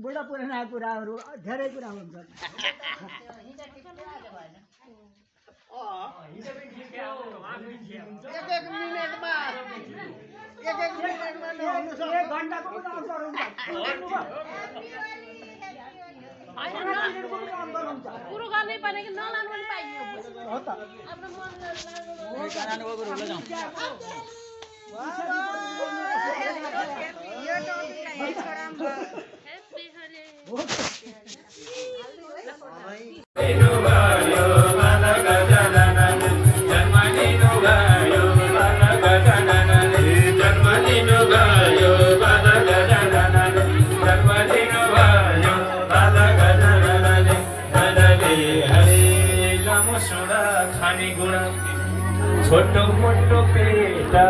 बुढा पुराना कुराहरू धेरै कुरा हुन्छ एक घण्टाको कुरो गर्नै पर्ने कि नलानु पनि पाइयो हो त आफ्नो मन छोटो मोटो पेटा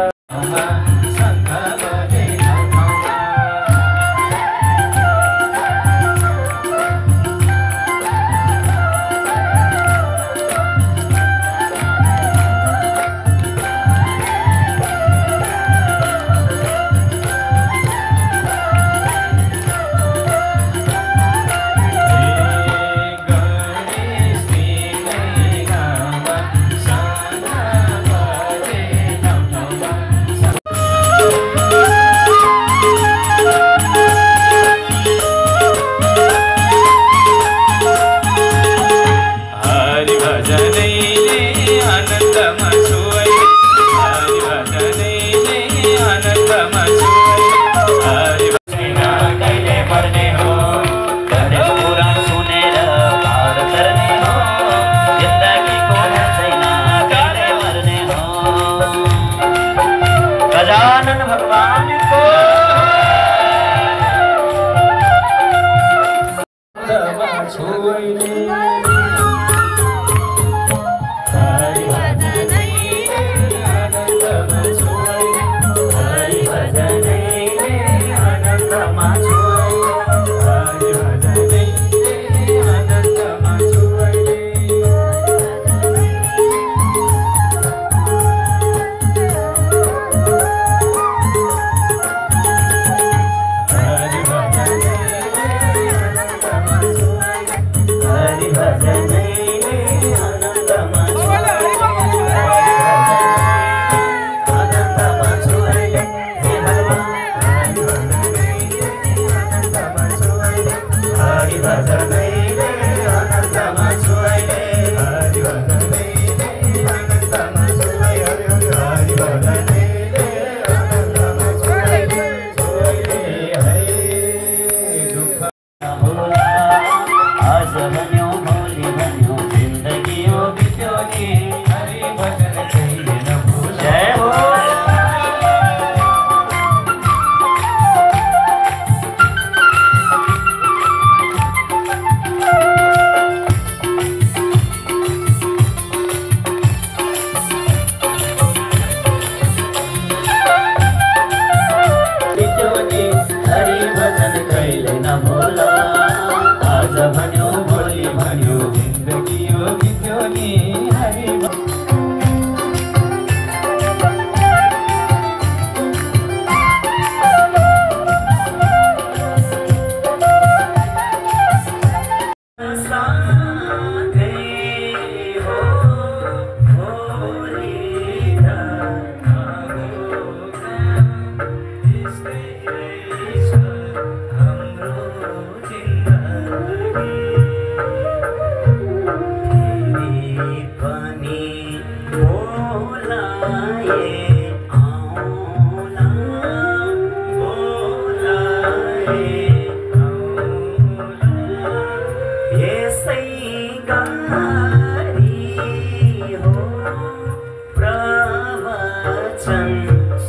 प्रवचन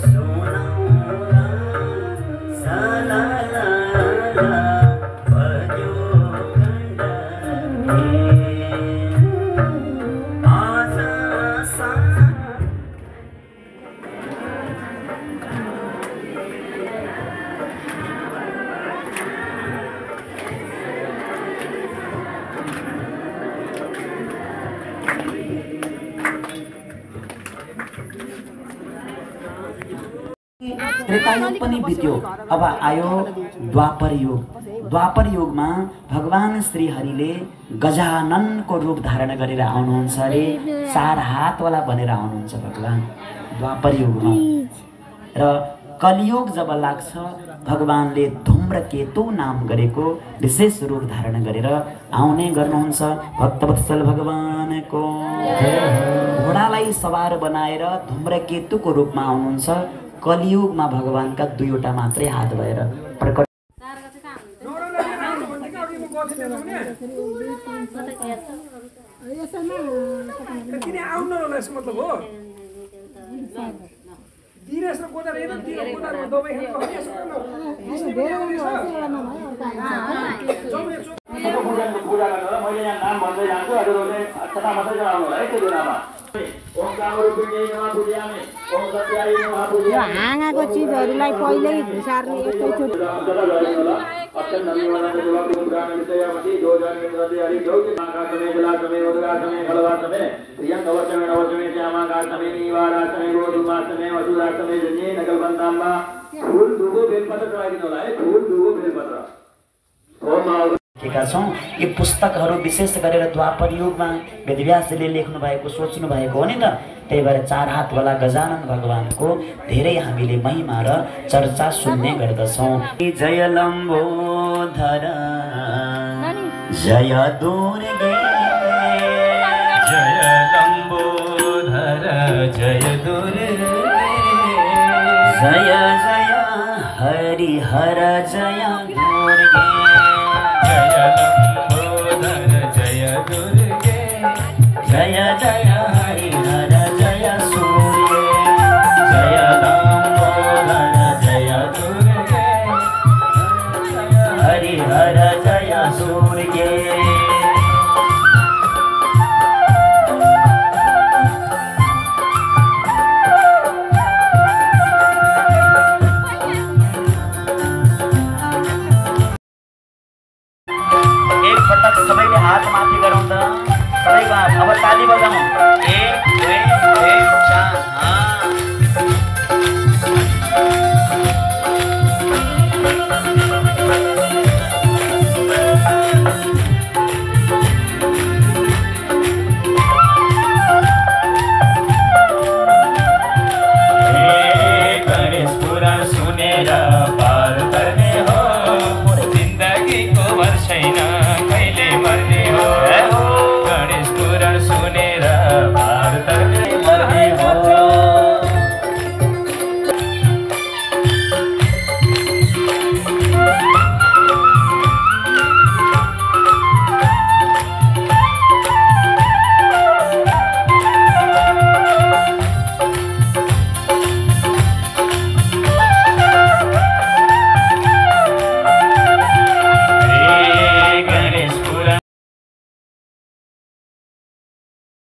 सुनौला सलाला बज्यो गण्डकी आज त्रेतायुग पनि बित्यो। अब आयो द्वापर युग। द्वापर युगमा भगवान श्री हरिले गजाननको रूप धारण गरेर आउनुहुन्छ अरे। 4 हातवाला बनेर आउनुहुन्छ भगवान द्वापर युगमा। र कलियुग जब लाग्छ भगवानले धूम्रकेतु नाम गरेको विशेष रूप धारण गरेर आउने गर्नुहुन्छ। भक्तवत्सल भगवानको घोडालाई सवार बनाएर धूम्रकेतुको रूपमा आउनुहुन्छ। कलियुगमा भगवानका 2वटा मात्रै हात भएर प्रकट। यो हाँगाको चिजहरूलाई पहिल्यै घुसार्ने एकैचोटि यी पुस्तकहरू विशेष गरेर द्वापर युगमा वेदव्यासले लेख्नु भएको सोच्नु भएको हो नि त। त्यही भएर 4 हातवाला गजानन भगवानको धेरै हामीले महिमा र चर्चा सुन्ने गर्दछौँ। जय लम्बोधर जय दुर्गे जय लम्बोधर जय दुर्गे जय जय हरिहर जय